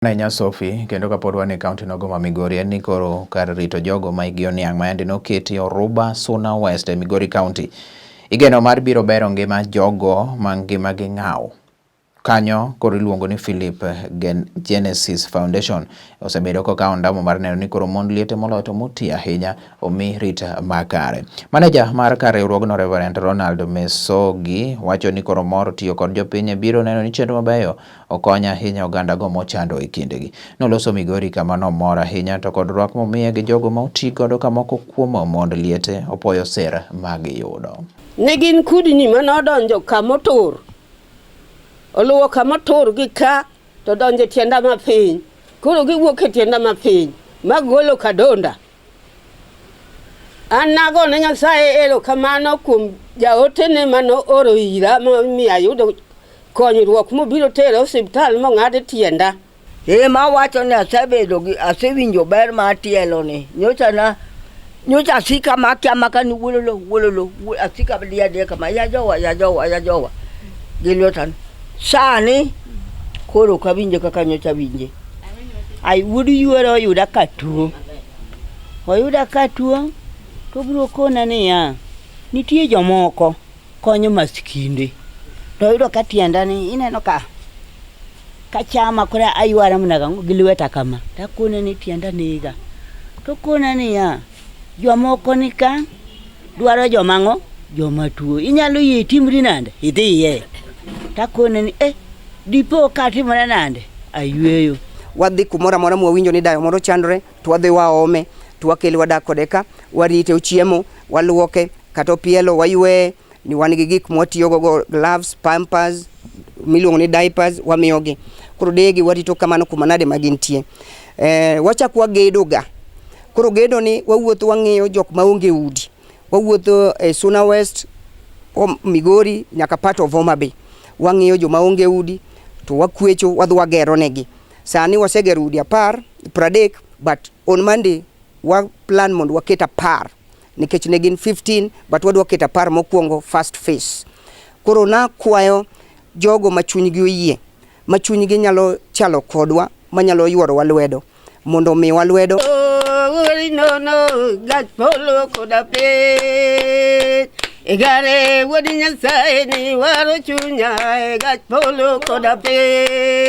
Ahinya Sophie, kendo kapod wan e kaunti nogo ma Migori en ni koro kar rito jogo ma hikgi oniang' ma yande noketi Oruba Suna West e Migori County. Igeno mar biro bero ngima jogo ma ngimagi ng'aw. Kanyo koro iluongo ni Philip Genesis Foundation osebedo kokawo ondamo mar neno ni koro mond liete moloyo to moti ahinya omi rit makare. Maneja mar kar riwruogno Reverend Ronald Mesogi wacho ni koro mor tiyo kod jopiny e biro neno ni chenro mabeyo okonyo ahinya ogandago mochando e kindegi. Noloso Migori kama nomor ahinya to kod rwak momiye gi jogo ma oti godo ka moko kuom mond liete opoyo sir ma giyudo. Ne gin kudni mane odonjo kamotur, oluwo kamotur gi ka to donjo e tienda mapiny. Koro giwuok e tienda mapiny magolo kadonda. An nagone Nyasaye erokamano kuom jaotene mane ooro ira momiyo ayudo konyruok mobiro tera e osiptal mong'ad tienda. Ee, ma wacho ni asebedo gi asewinjo ber mar tielo ni. Nyocha na nyocha asika ma akia maka ni wololo wololo asika diya diya kama ya jowa ya jowa ya jowa gi lweta. Sani koro ok awinje kaka nyocha awinje. Ai wuod yuora oyuda ka tuo. Oyuda ka tuo to obiro kona niya, nitie jomoko konyo maskinde. To oyudo ka tienda ni ineno ka kachama koro aywara mana gang'o gi lweta kama. Takone ni tienda nega. To okona niya, jomoko ni ka dwaro joma ang'o? Joma tuo. Inyalo yie itimri nade? Idhiye. Takone ni eh, dipo ka atimora nade? Ayweyo. Wadhi kumoro amora mwawinjo ni dayo moro chandore to wadhi waome to wakele wadak kode ka warite ochiemo waluoke kata opielo wayweye ni wan gi gik mwatiyogo go gloves pampers miluongo ni diapers wamiyogi koro deyegi warito kamano kuma nade ma gintie wachak wagedo ga koro gedo ni wawuotho wang'iyo jok maonge udi wawuotho e Suna West Migori nyaka part of Homa Bay wang'iyo joma onge udi to wakwecho wadhi wagero negi sani wasegero udi 10 30 but on Monday wa plan mondo waket 10 nikech ne gin 15 but wadwa keto 10 mokwongo first phase. Koro nakwayo jogo ma chunygi oyie ma chunygi nyalo chalo kodwa manyalo yuorowa lwedo mondo omiwa lwedo. Nono gach polo koda piny Igare wuod Nyasaye ni waro chunya e gach polo koda piny.